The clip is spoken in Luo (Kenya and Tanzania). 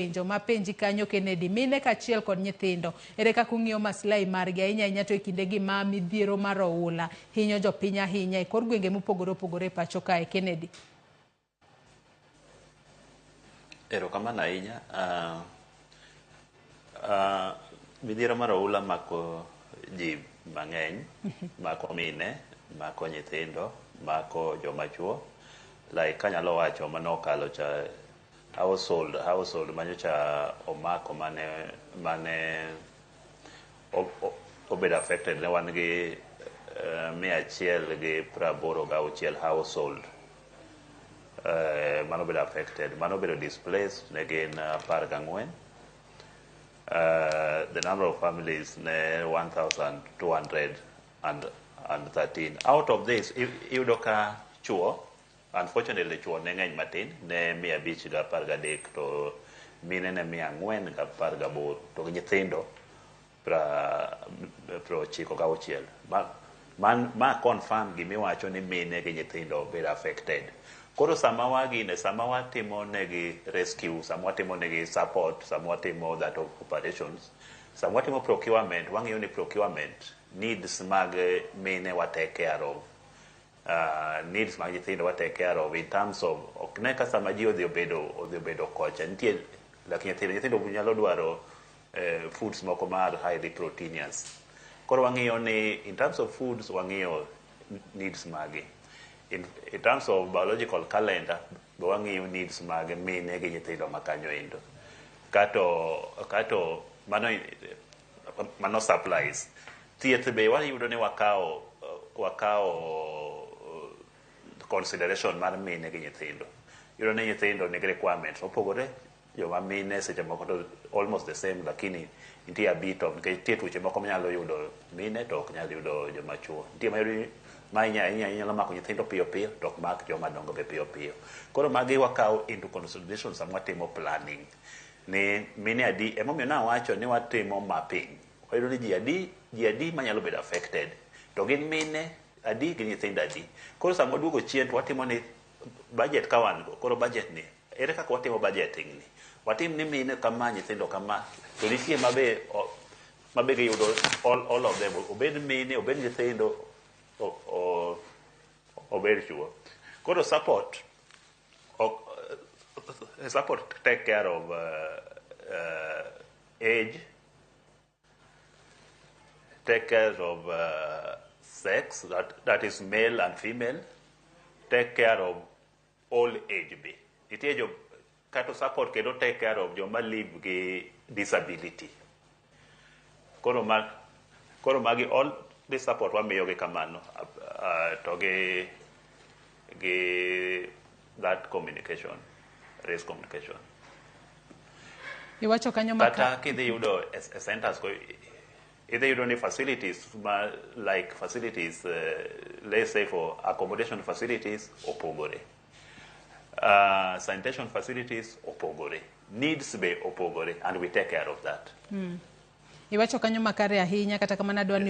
Penjo mapenji kanyo Kennedy, mine kaachiel kod nyithindo, ere kaka ung'iyo maslahi margi ahinya ahinya to e kindegi ma midhiero mar oula hinyo jopiny ahinya e kor gwenge mopogore opogore e pacho kae, Kennedy? Erokamano ahinya. Midhiero mar oula mako ji mang'eny, mako mine, mako nyithindo, mako joma chuo. Like kanyalo wacho manokalo cha, household manyocha omako mane obedo affected, ne wan gi 186 household mano obedo affected, mano obedo displaced ne gin 14. The number of families ne 1213. Out of this, iyudo ka chuo, unfortunately, chuo ne ng'eny matin, ne 513, to mine ne 418, to gi nyithindo 96. Ma confirm gimiwacho ni mine gi nyithindo bedo affected. Koro sama wagine, sama watimo negi rescue, sama watimo negi support, sama watimo that of operations, sama watimo procurement, wang'iyo ni procurement needs mag mine wa take care of, needs mag nyithindo wa take care of, in terms of ok ne ka sama ji odhi obedo kocha nitie like nyithindo nyalo dwaro foods moko mar highly proteinous. Koro wang'iyo ni in terms of foods, wang'iyo needs magi. In terms of biological calendar be wang'iyo needs mag mine gi nyithindo makanyo endo. Kato mano supplies. Thieth be wayudo ni wakawo consideration mar mine gi nyithindo. Iyudo ni nyithindo nigi requirements mopogore, joma mine seche moko to almost the same, lakini nitie a bit of, nikech nitie tuoche moko manyalo yudo mine to ok nyal yudo joma chuo. Nitie ma inyalo mako nyithindo piyo piyo to ok mak joma dongo be piyo piyo. Koro magi wakawo into consideration sama watimo planning ni mine adi. Emomiyo nawacho ni watimo mapping, wayudo ni ji adi manyalo bedo affected, to gin mine adi gi nyithindo adi. Koro sama waduogo chien to watimo ni budget ka wan go. Koro budget ni, ere kaka watimo budgeting ni? Watim ni mine kama, nyithindo kama, to nitie mabe giyudo all of them, obed mine, obed nyithindo, obed chuo. Koro support ok, support take care of age, take care of sex, that is male and female, take care of all age. Be nitie jo kato support kendo take care of joma live gi disability. Koro magi all this support wamiyogi kamano, to gi that communication, raise communication. Iwacho kanyo kata kidhi yudo e centers ko, idhi yudo ni facilities ma like facilities, let's say for accommodation facilities opogore, sanitation facilities opogore, needs be opogore, and we take care of that. Iwacho kanyo makare ahinya, kata kamano adwa ni